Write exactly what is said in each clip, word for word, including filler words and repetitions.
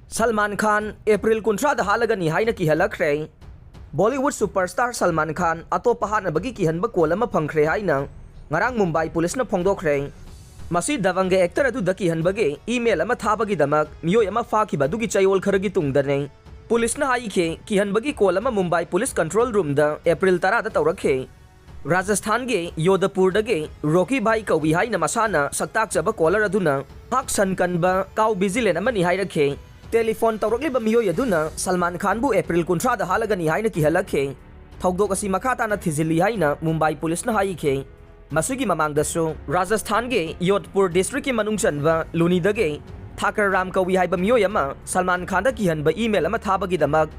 Salman Khan April ꯀꯨꯟꯊ꯭ꯔꯥꯗ ꯍꯥꯠꯂꯒꯅꯤ ꯍꯥꯏꯅ ꯀꯤꯍꯜꯂꯛꯈ꯭ꯔꯦ꯫ Bollywood superstar Salman Khan ꯑꯇꯣꯞꯄ ꯍꯥꯠꯅꯕꯒꯤ ꯀꯤꯍꯟꯕ call ꯑꯃ ꯐꯪꯈ꯭ꯔꯦ ꯍꯥꯏꯅ ꯉꯔꯥꯡ ꯃꯨꯝꯕꯥꯏ ꯄꯨꯂꯤꯁꯅ ꯐꯣꯡꯗꯣꯛꯈ꯭ꯔꯦ꯫ ꯃꯁꯤ ꯗꯕꯪꯒ ꯑꯦꯛꯇꯔ ꯑꯗꯨꯗ ꯀꯤꯍꯟꯕꯒꯤ ꯏꯃꯦꯜ ꯑꯃ ꯊꯥꯕꯒꯤꯗꯃꯛ ꯃꯤꯑꯣꯏ ꯑꯃ ꯐꯥꯈꯤꯕ ꯑꯗꯨꯒꯤ ꯆꯌꯣꯜ ꯈꯔꯒꯤ ꯇꯨꯡꯗꯅꯤ꯫ ꯄꯨꯂꯤꯁꯅ ꯍꯥꯏꯈꯤ, ꯀꯤꯍꯟꯕꯒꯤ ꯀꯣꯜ ꯑꯃ ꯃꯨꯝꯕꯥꯏ ꯄꯨꯂꯤꯁ ꯀꯟꯇ꯭ꯔꯣꯜ ꯔꯨꯝꯗ ꯑꯦꯄ꯭ꯔꯤꯜ ꯇꯔꯥꯗ ꯇꯧꯔꯛꯈꯤ꯫ ꯔꯥꯖꯁꯊꯥꯟꯒꯤ ꯌꯣꯙꯄꯨꯔꯗꯒꯤ ꯔꯣꯀꯤ ꯚꯥꯏ ꯀꯧꯏ ꯍꯥꯏꯅ ꯃꯁꯥꯅ ꯁꯛꯇꯥꯛꯆꯕ ꯀꯣꯂꯔ ꯑꯗꯨꯅ ꯃꯍꯥꯛ ꯁꯟ ꯀꯟꯕ ꯀꯥꯎ ꯚꯤꯖꯤꯂꯦꯟ ꯑꯃꯅꯤ ꯍꯥꯏꯔꯛꯈꯤ꯫ ꯇꯦꯂꯤꯐꯣꯟ ꯇꯧꯔꯛꯂꯤꯕ ꯃꯤꯑꯣꯏ ꯑꯗꯨꯅ ꯁꯜꯃꯥꯟ ꯈꯥꯟꯕꯨ ꯑꯦꯄ꯭ꯔꯤꯜ ꯀꯨꯟꯊ꯭ꯔꯥꯗ ꯍꯥꯠꯂꯒꯅꯤ ꯍꯥꯏꯅ ꯀꯤꯍꯜꯂꯛꯈꯤ꯫ ꯊꯧꯗꯣꯛ ꯑꯁꯤ ꯃꯈꯥ ꯇꯥꯅ ꯊꯤꯖꯤꯜꯂꯤ ꯍꯥꯏꯅ ꯃꯨꯝꯕꯥꯏ ꯄꯨꯂꯤꯁꯅ ꯍꯥꯏꯈꯤ꯫ ꯃꯁꯤꯒꯤ ꯃꯃꯥꯡꯗꯁꯨ ꯔꯥꯖꯁꯊꯥꯟꯒꯤ ꯌꯣꯙꯄꯨꯔ ꯗꯤꯁꯇ꯭ꯔꯤꯛꯀꯤ ꯃꯅꯨꯡ ꯆꯟꯕ ꯂꯨꯅꯤꯗꯒꯤ ꯊꯥꯀꯔ ꯔꯥꯝ ꯀꯧꯏ ꯍꯥꯏꯕ ꯃꯤꯑꯣꯏ ꯑꯃ ꯁꯜꯃꯥꯟ ꯈꯥꯟꯗ ꯀꯤꯍꯟꯕ ꯏꯃꯦꯜ ꯑꯃ ꯊꯥꯕꯒꯤꯗꯃꯛ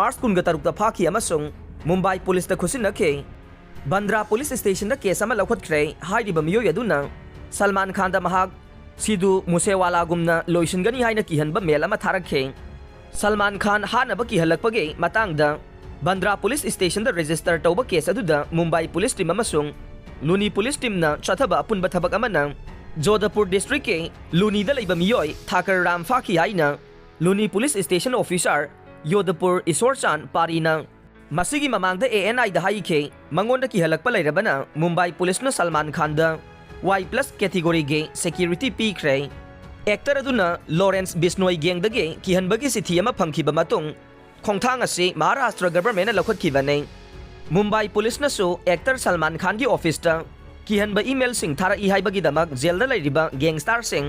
ꯃꯥꯔꯆ ꯀꯨꯟꯒ ꯇꯔꯨꯛꯇ ꯐꯥꯈꯤ ꯑꯃꯁꯨꯡ ꯃꯨꯝꯕꯥꯏ ꯄꯨꯂꯤꯁꯇ ꯈꯨꯠꯁꯤꯟꯅꯈꯤ꯫ ꯕꯟꯗ꯭ꯔꯥ ꯄꯨꯂꯤꯁ ꯁ꯭ꯇꯦꯁꯟꯗ ꯀꯦꯁ ꯑꯃ ꯂꯧꯈꯠꯈ꯭ꯔꯦ꯫ ꯍꯥꯏꯔꯤꯕ ꯃꯤꯑꯣꯏ ꯑꯗꯨꯅ ꯁꯜꯃꯥꯟ ꯈꯥꯟꯗ ꯃꯍꯥꯛ ꯁꯤꯙꯨ ꯃꯨꯁꯦꯋꯥꯂꯥꯒꯨꯝꯅ ꯂꯣꯏꯁꯤꯟꯒꯅꯤ ꯍꯥꯏꯅ ꯀꯤꯍꯟꯕ ꯃꯦꯜ ꯑꯃ ꯊꯥꯔꯛꯈꯤ꯫ ꯁꯜꯃꯥꯟ ꯈꯥꯟ ꯍꯥꯠꯅꯕ ꯀꯤꯍꯜꯂꯛꯄꯒꯤ ꯃꯇꯥꯡꯗ ꯕꯟꯗ꯭ꯔꯥ ꯄꯨꯂꯤꯁ ꯁ꯭ꯇꯦꯁꯟꯗ ꯔꯦꯖꯤꯁꯇꯔ ꯇꯧꯕ ꯀꯦꯁ ꯑꯗꯨꯗ ꯃꯨꯝꯕꯥꯏ ꯄꯨꯂꯤꯁ ꯇꯤꯝ ꯑꯃꯁꯨꯡ ꯂꯨꯅꯤ ꯄꯨꯂꯤꯁ ꯇꯤꯝꯅ ꯆꯠꯊꯕ ꯑꯄꯨꯟꯕ ꯊꯕꯛ ꯑꯃꯅ ꯖꯣꯙꯄꯨꯔ ꯗꯤꯁꯇ꯭ꯔꯤꯛꯀꯤ ꯂꯨꯅꯤꯗ ꯂꯩꯕ ꯃꯤꯑꯣꯏ ꯊꯥꯀꯔ ꯔꯥꯝ ꯐꯥꯈꯤ ꯍꯥꯏꯅ ꯂꯨꯅꯤ ꯄꯨꯂꯤꯁ ꯁ꯭ꯇꯦꯁꯟ ꯑꯣꯐꯤꯁꯥꯔ ꯌꯣꯙꯄꯨꯔ ꯏꯁꯣꯔꯆꯥꯟ ꯄꯥꯔꯤꯅ ꯃꯁꯤꯒꯤ ꯃꯃꯥꯡꯗ ꯑꯦ ꯑꯦꯟ ꯑꯥꯏꯗ ꯍꯥꯏꯈꯤ꯫ ꯃꯉꯣꯟꯗ ꯀꯤꯍꯜꯂꯛꯄ ꯂꯩꯔꯕꯅ ꯃꯨꯝꯕꯥꯏ ꯄꯨꯂꯤꯁꯅ ꯁꯜꯃꯥꯟ ꯈꯥꯟꯗ ꯋꯥꯏ ꯄ꯭ꯂꯁ ꯀꯦꯇꯤꯒꯣꯔꯤꯒꯤ ꯁꯦꯀ꯭ꯌꯨꯔꯤꯇꯤ ꯄꯤꯈ꯭ꯔꯦ꯫ ꯑꯦꯛꯇꯔ ꯑꯗꯨꯅ ꯂꯣꯔꯦꯟꯁ ꯕꯤꯁꯅꯣꯏ ꯒꯦꯡꯗꯒꯤ ꯀꯤꯍꯟꯕꯒꯤ ꯆꯤꯊꯤ ꯑꯃ ꯐꯪꯈꯤꯕ ꯃꯇꯨꯡ ꯈꯣꯡꯊꯥꯡ ꯑꯁꯤ ꯃꯍꯥꯔꯥꯁꯇ꯭ꯔ ꯒꯚꯔꯟꯃꯦꯟꯠꯅ ꯂꯧꯈꯠꯈꯤꯕꯅꯤ꯫ ꯃꯨꯝꯕꯥꯏ ꯄꯨꯂꯤꯁꯅꯁꯨ ꯑꯦꯛꯇꯔ ꯁꯜꯃꯥꯟ ꯈꯥꯟꯒꯤ ꯑꯣꯐꯤꯁꯇ ꯀꯤꯍꯟꯕ ꯏꯃꯦꯜꯁꯤꯡ ꯊꯥꯔꯛꯏ ꯍꯥꯏꯕꯒꯤꯗꯃꯛ ꯖꯦꯜꯗ ꯂꯩꯔꯤꯕ ꯒꯦꯡꯁꯇꯥꯔꯁꯤꯡ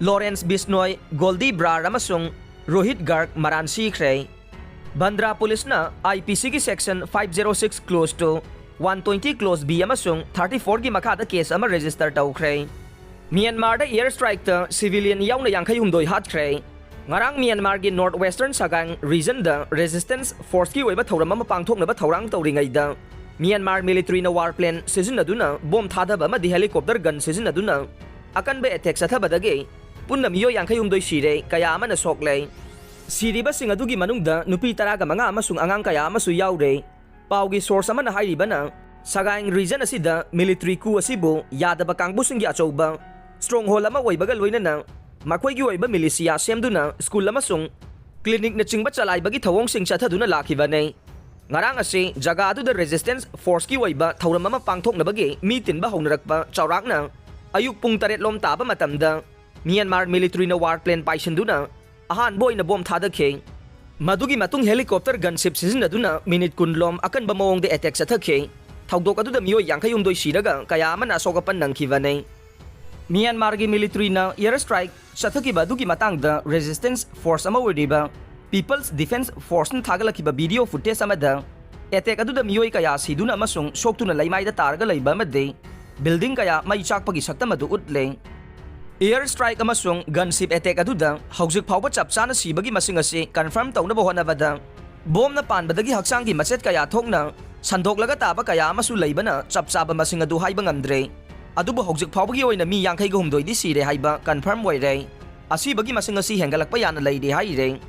ꯂꯣꯔꯦꯟꯁ ꯕꯤꯁꯅꯣꯏ, ꯒꯣꯜꯗꯤ ꯕ꯭ꯔꯥꯔ ꯑꯃꯁꯨꯡ ꯔꯣꯍꯤꯠ ꯒꯥꯔꯒ ꯃꯔꯥꯟ ꯁꯤꯈ꯭ꯔꯦ꯫ ꯕꯟꯗ꯭ꯔꯥ ꯄꯨꯂꯤꯁꯅ ꯑꯥꯏ ꯄꯤ ꯁꯤꯒꯤ section five zero six clause two, one twenty clause B ꯑꯃꯁꯨꯡ ꯊꯥꯔꯇꯤ ꯐꯣꯔꯒꯤ ꯃꯈꯥꯗ ꯀꯦꯁ ꯑꯃ ꯔꯦꯖꯤꯁꯇꯔ ꯇꯧꯈ꯭ꯔꯦ꯫ ꯃ꯭ꯌꯥꯟꯃꯥꯔꯗ ꯑꯦꯌꯔ ꯁ꯭ꯇ꯭ꯔꯥꯏꯛꯇ ꯁꯤꯚꯤꯂꯤꯌꯟ ꯌꯥꯎꯅ ꯌꯥꯡꯈꯩ ꯍꯨꯝꯗꯣꯏ ꯍꯥꯠꯈ꯭ꯔꯦ꯫ ꯉꯔꯥꯡ ꯃ꯭ꯌꯥꯟꯃꯥꯔꯒꯤ ꯅꯣꯔꯠ ꯋꯦꯁꯇꯔꯟ ꯁꯒꯥꯡ ꯔꯤꯖꯟꯗ ꯔꯦꯖꯤꯁꯇꯦꯟꯁ ꯐꯣꯔꯁꯀꯤ ꯑꯣꯏꯕ ꯊꯧꯔꯝ ꯑꯃ ꯄꯥꯡꯊꯣꯛꯅꯕ ꯊꯧꯔꯥꯡ ꯇꯧꯔꯤꯉꯩꯗ ꯃ꯭ꯌꯥꯟꯃꯥꯔ ꯃꯤꯂꯤꯇꯔꯤꯅ ꯋꯥꯔ ꯄ꯭ꯂꯦꯟ ꯁꯤꯖꯤꯟꯅꯗꯨꯅ ꯕꯣꯝ ꯊꯥꯗꯕ ꯑꯃꯗꯤ ꯍꯦꯂꯤꯀꯣꯞꯇꯔ ꯒꯟ ꯁꯤꯖꯤꯟꯅꯗꯨꯅ ꯑꯀꯟꯕ ꯑꯦꯇꯦꯛ ꯆꯠꯊꯕꯗꯒꯤ ꯄꯨꯟꯅ ꯃꯤꯑꯣꯏ ꯌꯥꯡꯈꯩ ꯍꯨꯝꯗꯣꯏ ꯁꯤꯔꯦ, ꯀꯌꯥ ꯑꯃꯅ ꯁꯣꯛꯂꯦ꯫ ꯁꯤꯔꯤꯕꯁꯤꯡ ꯑꯗꯨꯒꯤ ꯃꯅꯨꯡꯗ ꯅꯨꯄꯤ ꯇꯔꯥꯒ ꯃꯉꯥ ꯑꯃꯁꯨꯡ ꯑꯉꯥꯡ ꯀꯌꯥ ꯑꯃꯁꯨ ꯌꯥꯎꯔꯦ꯫ ꯄꯥꯎꯒꯤ ꯁꯣꯔꯁ ꯑꯃꯅ ꯍꯥꯏꯔꯤꯕꯅ, ꯁꯒꯥꯏꯡ ꯔꯤꯖꯟ ꯑꯁꯤꯗ ꯃꯤꯂꯤꯇꯔꯤ ꯀꯨ ꯑꯁꯤꯕꯨ ꯌꯥꯗꯕ ꯀꯥꯡꯕꯨꯁꯤꯡꯒꯤ ꯑꯆꯧꯕ ꯁ꯭ꯇꯔꯣꯡꯍꯣꯜ ꯑꯃ ꯑꯣꯏꯕꯒ ꯂꯣꯏꯅꯅ ꯃꯈꯣꯏꯒꯤ ꯑꯣꯏꯕ militia ꯁꯦꯝꯗꯨꯅ school ꯑꯃꯁꯨꯡ clinicꯅꯆꯤꯡꯕ ꯆꯂꯥꯏꯕꯒꯤ ꯊꯧꯑꯣꯡꯁꯤꯡ ꯆꯠꯊꯗꯨꯅ ꯂꯥꯛꯈꯤꯕꯅꯤ꯫ ꯉꯔꯥꯡ ꯑꯁꯤ ꯖꯒꯥ ꯑꯗꯨꯗ resistance forceꯀꯤ ꯑꯣꯏꯕ ꯊꯧꯔꯝ ꯑꯃ ꯄꯥꯡꯊꯣꯛꯅꯕꯒꯤ ꯃꯤ ꯇꯤꯟꯕ ꯍꯧꯅꯔꯛꯄ ꯆꯥꯎꯔꯥꯛꯅ ꯑꯌꯨꯛ ꯄꯨꯡ ꯇꯔꯦꯠ ꯂꯣꯝ ꯇꯥꯕ ꯃꯇꯝꯗ Myanmar militaryꯅ war plane ꯄꯥꯏꯁꯤꯟꯗꯨꯅ ꯑꯍꯥꯟꯕ ꯑꯣꯏꯅ bomb ꯊꯥꯗꯈꯤ꯫ ꯃꯗꯨꯒꯤ ꯃꯇꯨꯡ helicopter gunship ꯁꯤꯖꯤꯟꯅꯗꯨꯅ minute ꯀꯨꯟ ꯂꯣꯝ ꯑꯀꯟꯕ ꯃꯑꯣꯡꯗ attack ꯆꯠꯊꯈꯤ꯫ ꯊꯧꯗꯣꯛ ꯑꯗꯨꯗ ꯃꯤꯑꯣꯏ ꯌꯥꯡꯈꯩ ꯍꯨꯝꯗꯣꯏ ꯁꯤꯔꯒ ꯀꯌꯥ ꯑꯃꯅ ꯑꯁꯣꯛ ꯑꯄꯟ ꯅꯪꯈꯤꯕꯅꯤ꯫ ꯃ꯭ꯌꯥꯟꯃꯥꯔꯒꯤ militaryꯅ air strike ꯆꯠꯊꯈꯤꯕ ꯑꯗꯨꯒꯤ ꯃꯇꯥꯡꯗ resistance force ꯑꯃ ꯑꯣꯏꯔꯤꯕ People's Defence Forceꯅ ꯊꯥꯒꯠꯂꯛꯈꯤꯕ video footage ꯑꯃꯗ attack ꯑꯗꯨꯗ ꯃꯤꯑꯣꯏ ꯀꯌꯥ ꯁꯤꯗꯨꯅ ꯑꯃꯁꯨꯡ ꯁꯣꯛꯇꯨꯅ ꯂꯩꯃꯥꯏꯗ ꯇꯥꯔꯒ ꯂꯩꯕ ꯑꯃꯗꯤ building ꯀꯌꯥ ꯃꯩ ꯆꯥꯛꯄꯒꯤ ꯁꯛꯇꯝ ꯑꯗꯨ ꯎꯠꯂꯦ꯫ Air strike ꯑꯃꯁꯨꯡ gunship attack ꯑꯗꯨꯗ ꯍꯧꯖꯤꯛ ꯐꯥꯎꯕ ꯆꯞ ꯆꯥꯅ ꯁꯤꯕꯒꯤ ꯃꯁꯤꯡ ꯑꯁꯤ confirm ꯇꯧꯅꯕ ꯍꯣꯠꯅꯕꯗ bombꯅ ꯄꯥꯟꯕꯗꯒꯤ ꯍꯛꯆꯥꯡꯒꯤ ꯃꯆꯦꯠ ꯀꯌꯥ ꯊꯣꯛꯅ ꯁꯟꯗꯣꯛꯂꯒ ꯇꯥꯕ ꯀꯌꯥ ꯑꯃꯁꯨ ꯂꯩꯕꯅ ꯆꯞ ꯆꯥꯕ ꯃꯁꯤꯡ ꯑꯗꯨ ꯍꯥꯏꯕ ꯉꯝꯗ꯭ꯔꯦ꯫ ꯑꯗꯨꯕꯨ ꯍꯧꯖꯤꯛ ꯐꯥꯎꯕꯒꯤ ꯑꯣꯏꯅ ꯃꯤ ꯌꯥꯡꯈꯩꯒ ꯍꯨꯝꯗꯣꯏꯗꯤ ꯁꯤꯔꯦ ꯍꯥꯏꯕ confirm ꯑꯣꯏꯔꯦ꯫ ꯑꯁꯤꯕꯒꯤ ꯃꯁꯤꯡ ꯑꯁꯤ ꯍꯦꯟꯒꯠꯂꯛꯄ ꯌꯥꯅ ꯂꯩꯔꯤ ꯍꯥꯏꯔꯦ꯫